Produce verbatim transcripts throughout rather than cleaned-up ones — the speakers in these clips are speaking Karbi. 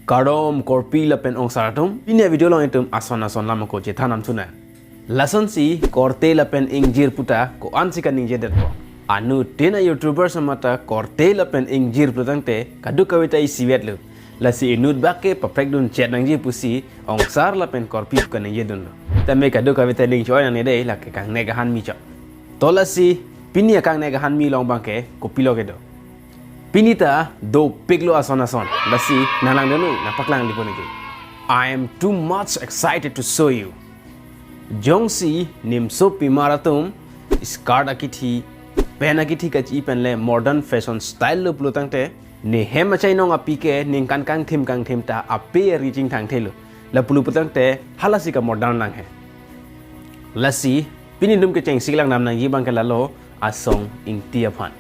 Kardom korpi lapen ongsar atum, pini a-video along itum ason ason alam ako chethan nangthu nang. Lasonsi korte lapen ingjir puta ko-ansi kaningje detpo. Anuttin a-YouTuber atum ta korte lapen ingjir pulotangte kadokave ta isivet lo. Lasi inut bak ke paprek dun chet nangji pusi ongsar lapen korpi kaningje dunlo. Tame kadokave ta ning choi nangne dei, lake kangnek ahanmi chot. To lasi pini akangnek ahanmi along abangke kopilo kedo. Pini ta dopiklo ason ason. Lasi nanglang dunu, nangpaklang dipo neke. I am too much excited to show you. Jongsi nimsopimar atum skirt akithi, pant akithi kachi pen le modern fashion style lo pulotangte, ne hem achainong api ke ningkan kangthim kangthim ta ape ri chingthangthelo. La pulo pulotangte halasi ka modern nang he. Lasi pini itum kechengsi langdam nangji abangke lalo asong Ingti aphan.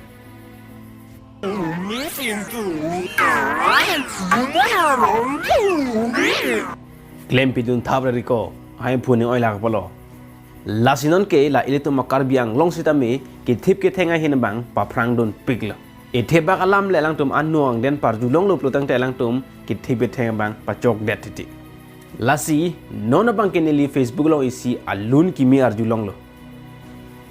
Klempidun thap re riko, hai phuni oi lak polo. Lasi non ke la ilitum a-Karbi Anglong sitame kethip ketheng ahin abang paphrang dunpiklo. Ethebak alam le alangtum anong den parjulonglo pulotangte alangtum kethip ketheng abang pachokdet titi. Lasi non abangke neli Facebook along isi alun kimi arjulonglo.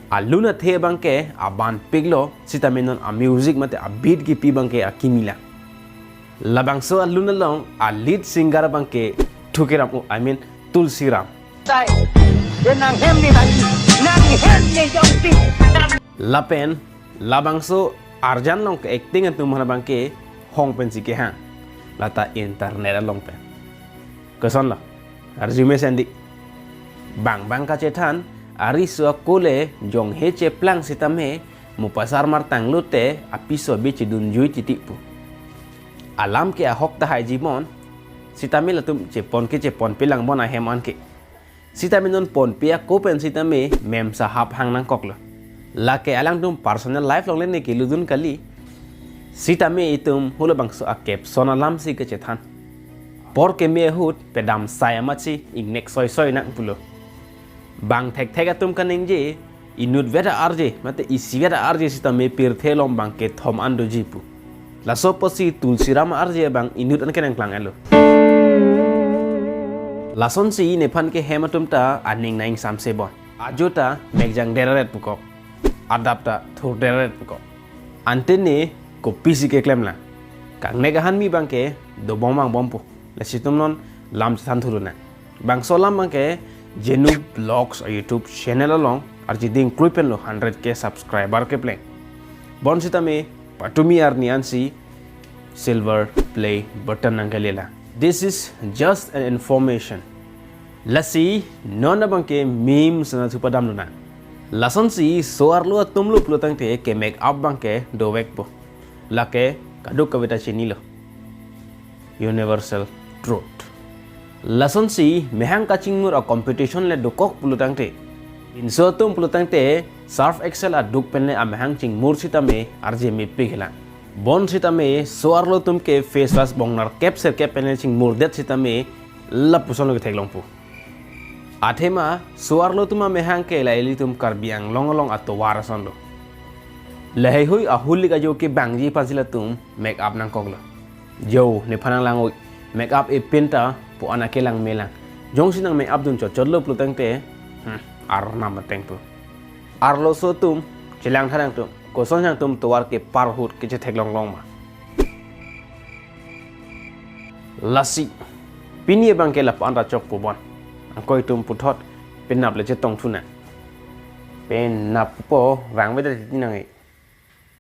Alun athe abangke abanpiklo, sitame non a-music mate a-beat kipi abangke akimi lang. Labangso alun along a-lead singer abangke Thukiram, oh, I mean Tulsiram. Tai, dia nanghem ni tadi, nanghem ni jongsi. Lapen labangso arjan along ke-acting atum aphan abangke hong pensi kehang. Lata internet along pen. Kosonlo, arju mesen di. Bang bang kachethan, ariso ako le jonghe cheplang sitame mupasar mar tanglote apiso abi chedunjui titi pu. Alam ke ahok ta haiji mon, sitame latum chepon ke cheponpe lang bon ahem an ke. Sitame non ponpe ako pen sitame mem sahap hang nangkoklo. Lake alangtum personal life along le ne keludun kali. Sitame itum halabangso a-caption alamsi kechethan. Apor keme ahut pedam sai amatsi ingnek soi soi nang pulo. Bang thekthek atum kaningje, inutvet a-R J mate isivet a-R J sitame pirthe along bang kethom an doji pu. Laso apotsi Tulsiram a-R J abang inut an ke nangklang-etlo. Lasonsi nephan ke hem atum ta aning nang ingsamse bon. Ajo ta mekjang deraret pukok. Adap ta thur deraret pukok. Ante ne kopisi keklem lang. Kangnek ahanmi abangke dobom vangbom pu. Lasi itum non lam chethan thulu nang. Bangso alam abangke Jenu Vlogs a-YouTube channel along arjiding krui penlo hundred K subscriber kepleng. Bonsitame patumi arni ansi silver play button nangkele lang. This is just an information. Lasi non abangke meme sana thupadam luna. Lasonsi so-arlo atumlo pulotangte ke-make up abangke dovekpo. Lake kadokave ta chinilo. Universal truth. Lasonsi mehang kachingmur a-competition le dokok pulotangte, inso atum pulotangte Surf Excel aduk pen le amehang chingmur sitame arje mepik lang. Bonsitame so-arlo atum ke face wash bongnar kep serkep pen le chingmurdet sitame lapuson lo ketheklong pu. Athema so-arlo atum amehang ke la ilitum Karbi Anglong along atovar asonlo. Laheihui ahul lik ajo kevangji aphansi latum make up nangkoklo. Jo, nephan nanglang-oi, make up epin ta pu an ake langme lang. Jongsi nang make up dun chotchotlo pulotangte, hmm, arnam ateng pu. Arloso atum, chelang thanang tum, kosonsi nangtum tovar kepar ahut kechetheklong long ma. Lasi, pini abangke lapu-an ta chokpo bon. Angkoi atum puthot penap le chetong thu nang. Penap po vangvedet titi nang e.